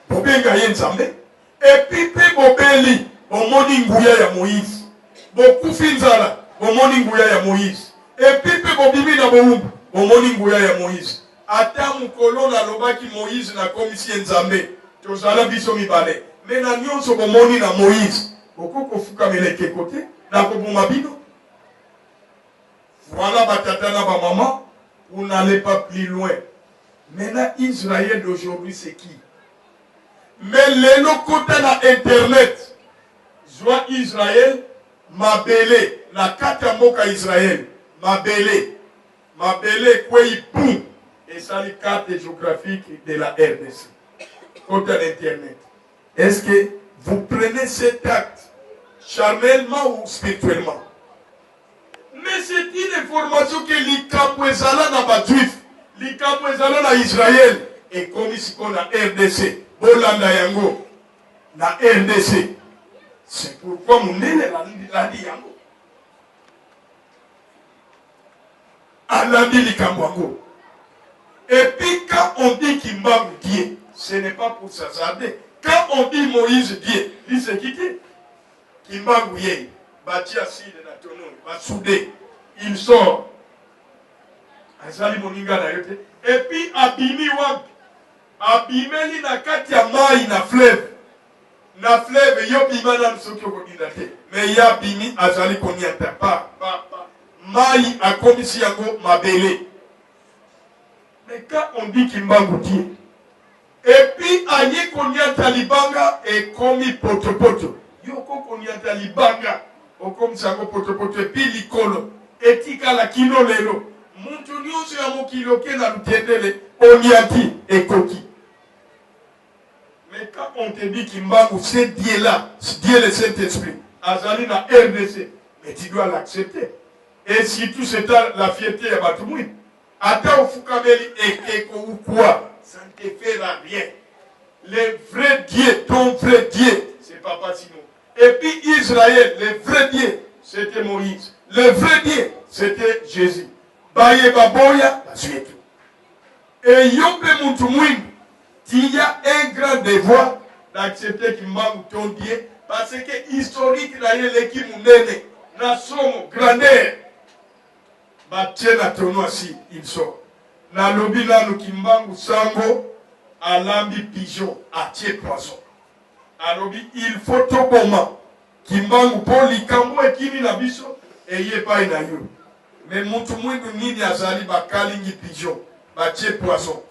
bobenga ye Nzambe, epi mpe bobeli, bomoni nguya ya Moize. Bokufi nzala, bomoni nguya ya Moize, epi mpe bobimi na bowumbu. Bomoni nguya ya Moïse. Ata mokolo nalobaki Moïse nakomisi ye Nzambe, tozala biso mibale. Mais na nionso bomoni na Moïse, bokoki kofukamela ekeko te, nakoboma bino. Voilà ba tata na ba maman, pour n'aller pas plus loin. Maintenant Israël d'aujourd'hui c'est qui? Mais lelo kota na internet, zwa Israël mabele na kati ya mboka Israël, mabele mabele ekweyi boum esali carte géographique de la RDC. Kota na internet. Est-ce que vous prenez cet acte charnellement ou spirituellement? Mais c'est une information que likambo ezala na ba juifs, likambo ezala na Israël ekomi sikoyo na RDC. Bolanda yango na RDC. C'est pourquoi mundele alandi yango. Alandi likambo yango. Et puis quand on dit Kimbangu Dieu, ce n'est pas pour s'hasarder. Quand on dit Moïse Dieu, lui c'est qui qui Kimbangu ye batie acide na tonneau ba soude il sort azali moninga na yo te et puis abimi wapi abimeli na kati ya mayi na fleuve na fleuve yo bima nanu soki okodinda te mais ye abimi azali koniata pa pa pa mayi akomisi yango mabele mais quand on dit Kimbangu Dieu Et puis aye koniata libanga ekomi potopoto. Yo okoki koniata libanga okomisa yango potopoto et puis likolo etikala kino lelo. Mutu nionso ya mokili oke na lutendele oniati ekoki. Mais quand on te dit Kimbangu ce Dieu là, Dieu le Saint Esprit azali na rdc mais tu dois l'accepter. Et surtout c'est la fierté ya batu mwindu. Ata ofukameli ekeko ou quoi ça ne te fera rien le vrai Dieu ton vrai Dieu c'est papa Simon et puis Israël le vrai Dieu c'était Moïse le vrai Dieu c'était Jésus baye baboya bazwi etu et yo mpe mutu mwindu tu as un grand devoir d'accepter Kimbangu ton Dieu parce que historique na ye eleki munene na somo grandeur Batie na tonneau asi il sort. Nalobi nanu kimbangu sango alambi pigeon atie poison alobi il faut toboma kimbangu po likambo ekimi na biso eye epai na yo mais mutu mwindu nini azali bakalingi pigeon batie poison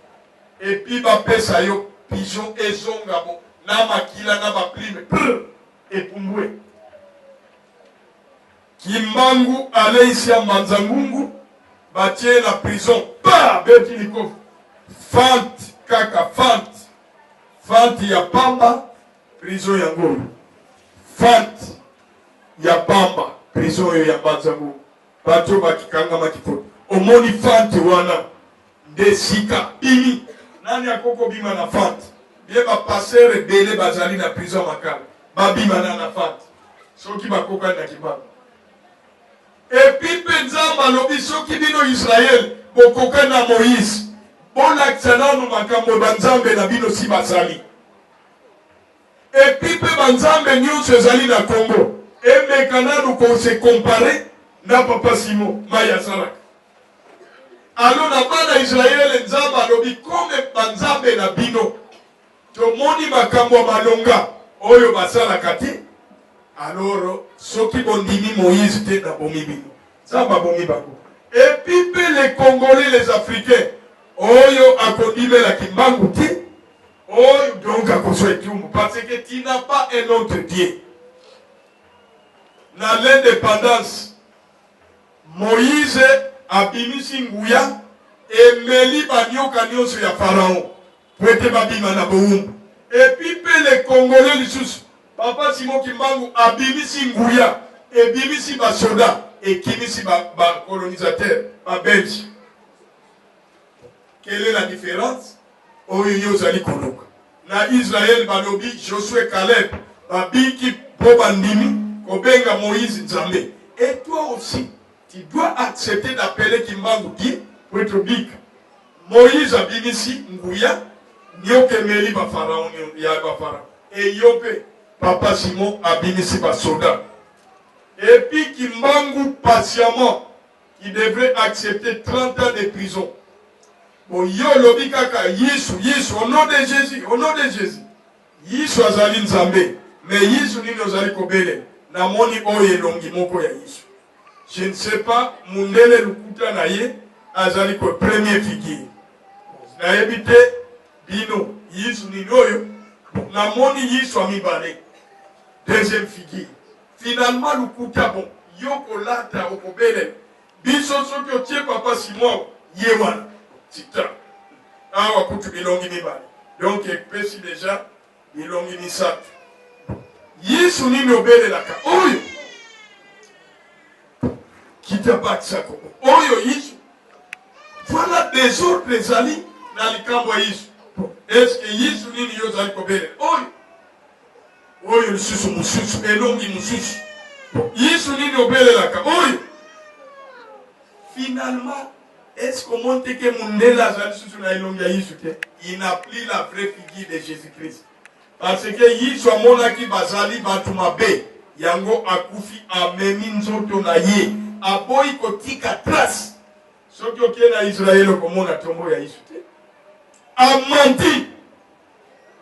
epuis bapesa yo pigeon ezonga bo na makila na ba plume prr epumbwe. Kimbangu aleisi ya mbanza ngungu batie ye na prison pa beti likofi fante kaka fante fante ya pamba prison ya ngulu fante ya pamba prison oyo ya mbanza ngungu bato bakikangamaki foto omoni fante wana nde sika bimi nani akoki kobima na fante bie ba pasteur ebele bazali na prison makala babima na na fante soki bakokani na kimbangu epi mpe nzambe alobi soki bino israele bokokani na moïse bolakisa nanu makambo banzambe na bino si basali epi mpe banzambe nyonso ezali na congo emeka nanu kose compare na papa simo mai asalaka Alo na bana Israele Nzambe alobi comme ba nzambe na bino tomoni makambo ya malonga oyo basalaka te alors soki bondimi Moïse te nabomi bino. Nzambe abomi bango. Et puis pe les Congolais les Africains oyo akondimela Kimbangu te oyo donc akozwa etumbu parce que tu n'as pas un autre Dieu. Na l'independance Moize abimisi nguya, emeli ba nioka nionso ya Pharaon po ete babima na bowumbu. Et puis pe les Congolais lisusu, Papa Simon Kimbangu abimisi nguya, ebimisi ba soda, ekimisi ba, ba colonisateurs, ba Belges. Quelle est la difference oyo yo ozali koluka? Na Israël balobi Josue Caleb babiki po bandimi kobenga Moïse Nzambe. Et toi aussi tu dois accepter d'appeler Kimbangu Dieu po ete obika. Moïse abimisi nguya nioka emeli ba pharaon ya ba pharaon. Et yo pe papa Simon abimisi ba soda. Et puis Kimbangu patiemment. qui devrait accepter 30 ans de prison. Bon, yo olobi kaka Yesu, Yesu, au nom de Jésus, au nom de Jésus. Yesu azali Nzambe, mais Yesu nini ozali kobele? Namoni oyo elongi moko ya Yesu. Je ne sais pas mundele lukuta na ye azali ko premier figure. Nayebi te bino Yesu nini oyo? Namoni Yesu ya mibale. Deuxième figure. Finalement lukuta bon yo kolata okobelela biso soki otie papa Simon ye wana tita awa kutu bilongi mibale donc epesi deja bilongi misato. Yesu nini obelelaka oyo kita bakisa koko oyo Yesu. Voilà desordre ezali na likambo ya Yesu. Est-ce que Yesu nini yo ozali kobelela oyo Oyo lisusu mosusu, elongi mosusu. Yesu nini obelelaka oyo? Finalement, est-ce que omoni te ke mundele azali lisusu na elongi ya Yesu te? Il n'a plus la vraie figure de Jésus-Christ. Parce que Yesu amonaki bazali bato mabe, yango akufi amemi nzoto na ye, aboyi kotika trace. Soki okei na Israël okomona tombo ya Yesu te. Amenti.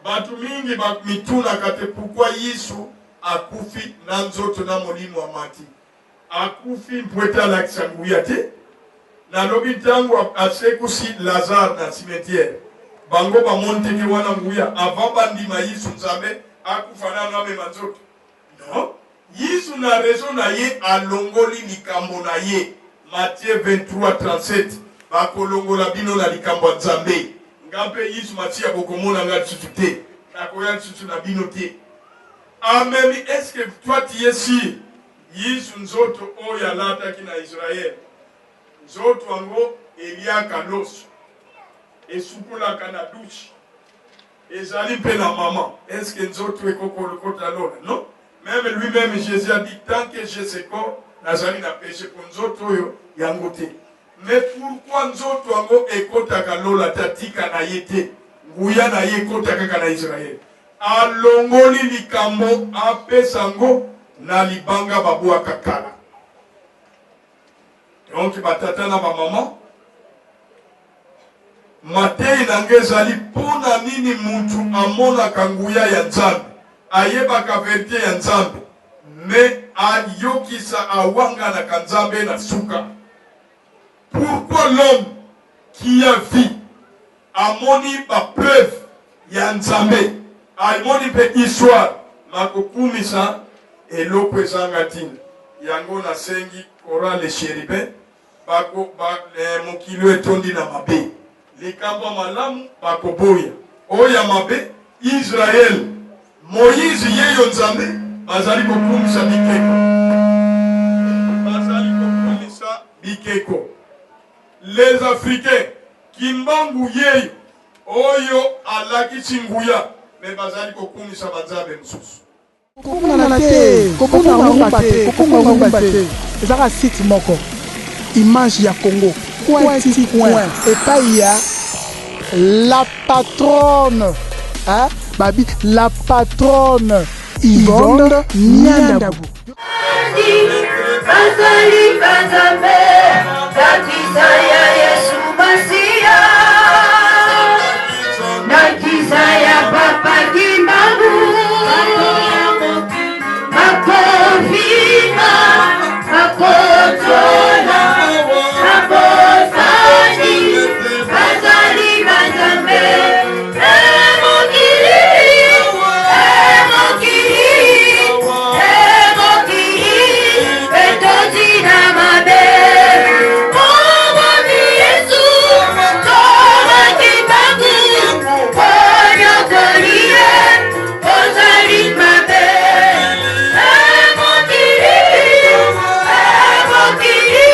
Batu mingi ba mitunaka te pourquoi Yesu akufi na nzoto na molimo amati. Akufi mpo ete alakisa nguya te. Nalobi ntango asekusi Lazare na cimetière, bango bamoni te ke wana nguya avant bandima Yesu Nzambe akufa nanu amema nzoto? Non. Yesu na raison na ye alongoli likambo na ye. Matthieu 23:37 bakolongola bino na likambo ya Nzambe. Nga mpe Yesu Masiya bokomona nga lisusu te. Nakoya lisusu na bino te. Amemi est-ce que toi tu es sûr Yesu nzoto oyo alataki na Israël nzoto yango eliaka loso esukolaka na douche Ezali mpe na maman. Est ce que nzoto eko kota lola? Non. Meme lui meme Jesus a dit tant que j'ai ce corps nazali na peche po nzoto oyo yango te. Mais pourquoi nzoto yango ekotaka lola te atika na ye te nguya na ye ekota kaka na Israël? Alongoli likambo apesa yango na libanga babwaka kala. Donc ba tata na ba maman Mateyi na nga ezali mpo na nini mutu amonaka nguya ya Nzambe, ayebaka verite ya Nzambe mais ayokisa awanganaka Nzambe na suka. Pourquoi l'homme qui a vu amoni ba preuves ya Nzambe, amoni mpe histoire mais akokumisa eloko ezanga tina. Yango nasengi chorale les cherubins Bako, ba, eh, mokili oyo etondi na mabe. Likambo ya malamu bakoboya, oyo ya mabe. Israël, Moïse yeyo Nzambe, bazali kokumisa bikeko, bazali kokumisa bikeko. Les Africains, Kimbangu yeyo oyo alakisi nguya, mais bazali kokumisa banzambe mosusu. Kobungana te, kobunga ngumba te, kobunga ngumba te. Eza kaka site moko, image ya Congo, coin ti coin, epayi ya la patronne, hein, babi la patronne Yvonne Niandabu. Bazali banzambe ndakisa ya Yesu Masiya ndakisa ya Papa Kimbangu bakovima bakotiola babosani bazali banzambe mokili mokili mokili etondi na mabe obomi Yesu tobaki bangu onyokoli ye ozali mabe mokili mokili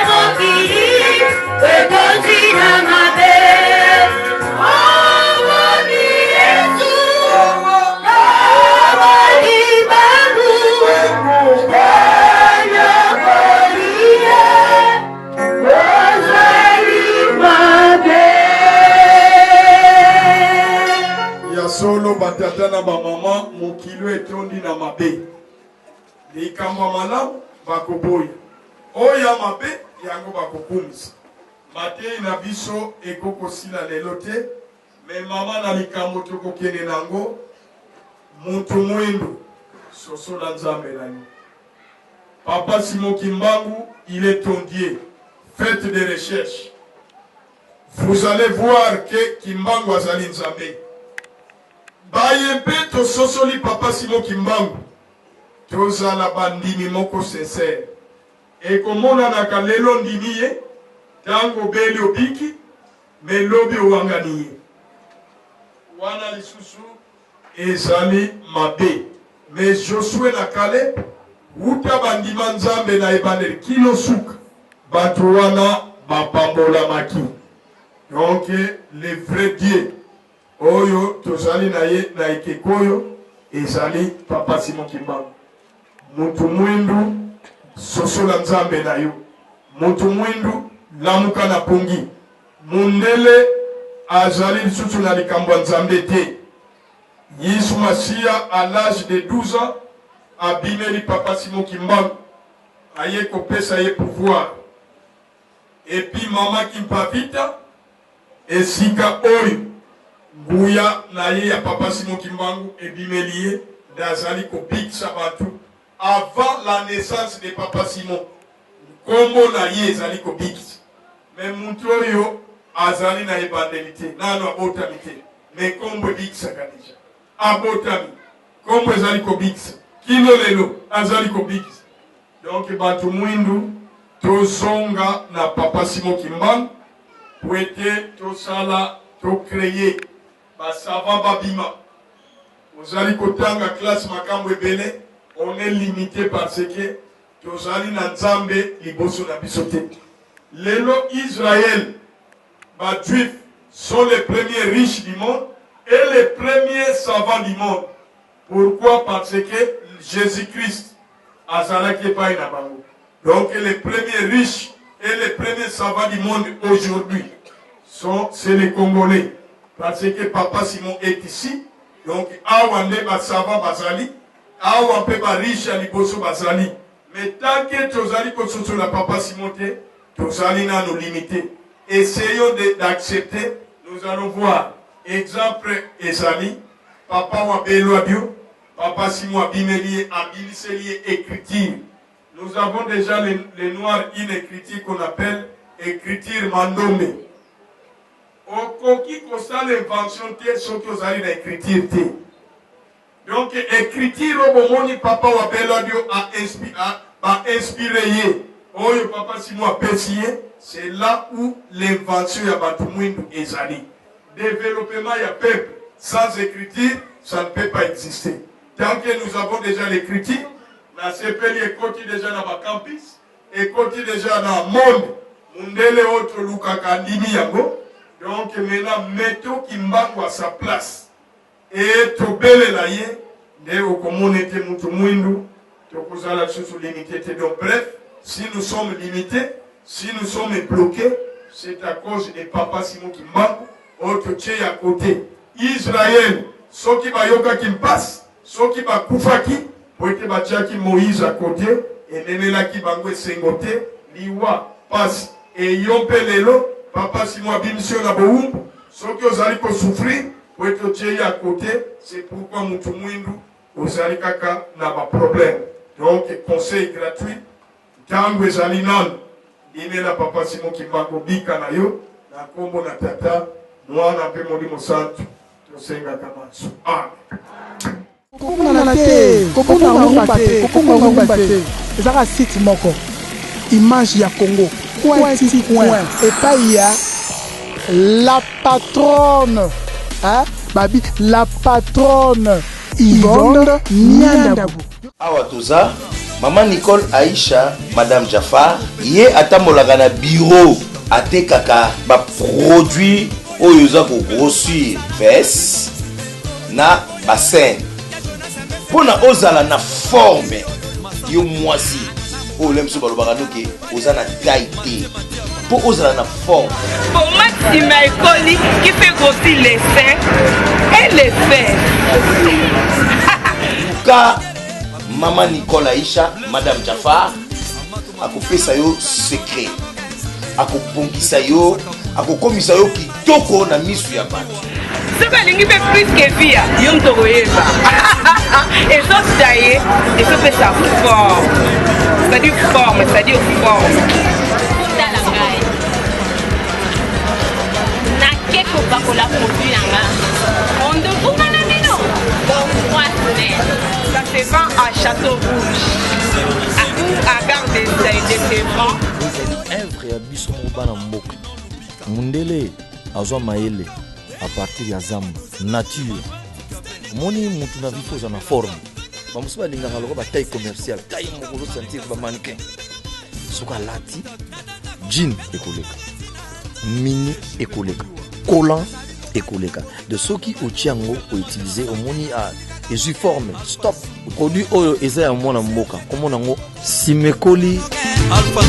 mokili etondi na mabe obomi Yesu tobaki bangu onyokoli ye ozali mabe. Ya solo batata na bamama, mokili oyo etondi na mabe. Likambo ya malamu bakoboya, Oyo ya mabe yango bakokumisa. Mateyi na biso eko kosila lelo te mais mama na likambo tokokende nango mutu muindu sosola Nzambe na yo. Papa Simon Kimbangu il est ton Dieu faites des recherches vous allez voir que Kimbangu azali Nzambe. Baye mpe tososoli Papa Simon Kimbangu tozala bandimi moko sincère. Ekomonanaka lelo ondimi ye, tango obeli obiki, mais lobi owangani ye. Wana lisusu ezali mabe. Mais Josue na Caleb wuta bandima Nzambe na ebandeli kino suka, batu wana bapambolamaki. Donc le vrai Dieu oyo tozali na ye na ekeko oyo ezali Papa Simon Kimbangu. Mutu mwindu sosola Nzambe na yo. Mutu mwindu lamuka na pongi. Mundele azali lisusu na likambo ya Nzambe te. Yesu Masiya à l'age de 12 ans abimeli Papa Simon Kimbangu aye kopesa ye pouvoir. Et puis mama Kimpa Vita esika oyo nguya na ye ya Papa Simon Kimbangu ebimeli ye nde azali kobikisa batu avant la naissance de Papa Simon nkombo na ye ezali kobikisa mais mutu oyo azali na ebandeli te nanu abotami te mais nkombo ebikisaka dejà abotami nkombo ezali kobikisa kino lelo azali kobikisa. Donc batu muindu tozonga na papa Simon Kimbangu puete tosala to cree ba savant babima. Ozali kotanga classe makambu ebele on est limite parce que tozali na Nzambe liboso na biso te. Lelo Israël ba juifs sont les premiers riches du monde et les premiers savants du monde. Pourquoi? Parce que Jesus Christ azalaki epai na bango. Donc les premiers riches et les premiers savants du monde aujourd'hui sont c'est les Congolais. Parce que Papa Simon est ici. Donc awa nde ba savants bazali, awa mpe ba riches ya liboso bazali. Mais tant que tozali kososola Papa Simon te, tozali nano limite. Essayons d'accepter, nous allons voir. Exemple ezali Papa wa Belwa Bio, Papa Simon abimeli ye, abimiseli ye ecriture. Nous avons dejà les, les noirs une ecriture qu'on appelle ecriture Mandombe. Okoki kosala invention te soki ozali na ecriture te. Donc ecriture oyo bomoni Papa wa Belwa Bio a, a, ba inspire ye, oyo Papa Simon apesi ye, c'est là où l'invention ya bato mwindu ezali. Developpement ya peuple sans ecriture ça ne peut pas exister. Tant que nous avons déjà l'écriture, nasepeli ekoti déjà na ba campus, ekoti déjà na monde, mundele oyo tolukaka andimi yango. Donc maintenant mettons Kimbangu à sa place et tobelela ye nde okomona ete mutu mwindu tokozala lisusu limite te. Donc bref, si nous sommes limités, si nous sommes bloqués, c'est à cause de Papa Simon Kimbangu oyo totie ya kote. Israël soki bayokaki mpasi, soki bakufaki po ete batiaki Moïse à kote, ememelaki bango esengo te, liwa, pasi. Et yo mpe lelo Papa Simon abimisi yo na bowumbu, soki ozali ko souffrir po ete otie ye à kote, c'est pourquoi mutu mwindu ozali kaka na ba problème. Donc conseil gratuit, tango ezali nanu, ndimela Papa Simon Kimbangu, bika na yo na kombo na Tata, Mwana mpe Molimo Santu, tosengaka manso. Amen. Kobungana te, kobunga ngumba te, kokunga ngumba te. Eza kaka site moko. Image ya Congo. Coin ti coin. Epai ya la patronne. Hein? Babi la patronne Yvonne Niandabu. Awa toza Maman Nicole Aisha Madame Jafar ye atambolaka na bureau atekaka ba produits oyo eza ko grossir fesse na bassin mpo na ozala na forme yo mwasi oyo le mosusu balobaka noke oza na taille te mpo ozala na forme. Pomade nsima ekoli qui fait grossir les seins et les fesses. Luka Maman Nicole Aisha, Madame Jafar. Akopesa yo secret, akobongisa yo, akokomisa yo kitoko na misu ya bato. Soki alingi mpe plus que via yo moto okoyeba ezotaye, ezopesa forme, c'est-à-dire forme, c'est-à-dire forme. Tala ngai nake kopakola produit na nga, rendez-vous nga na bino dans 3 semaines. Ça se vend à Château Rouge à, ou à gare de Sevran. Ezali œuvre ya biso moko bana mboka. Mundele azwa mayele à partir ya zamba, nature. Omoni, mutu na vie faut oza na forme. Bamosusu balingaka lokola bataille commerciale, taille moko ozosentir bamannequin. Soki alati jean ekoleka, mini ekoleka, collant ekoleka. De soki otia yango, outilize, omoni ezwi forme. Stop, produit oyo eza ya mwana mboka, komona yango simekoli. Alpha.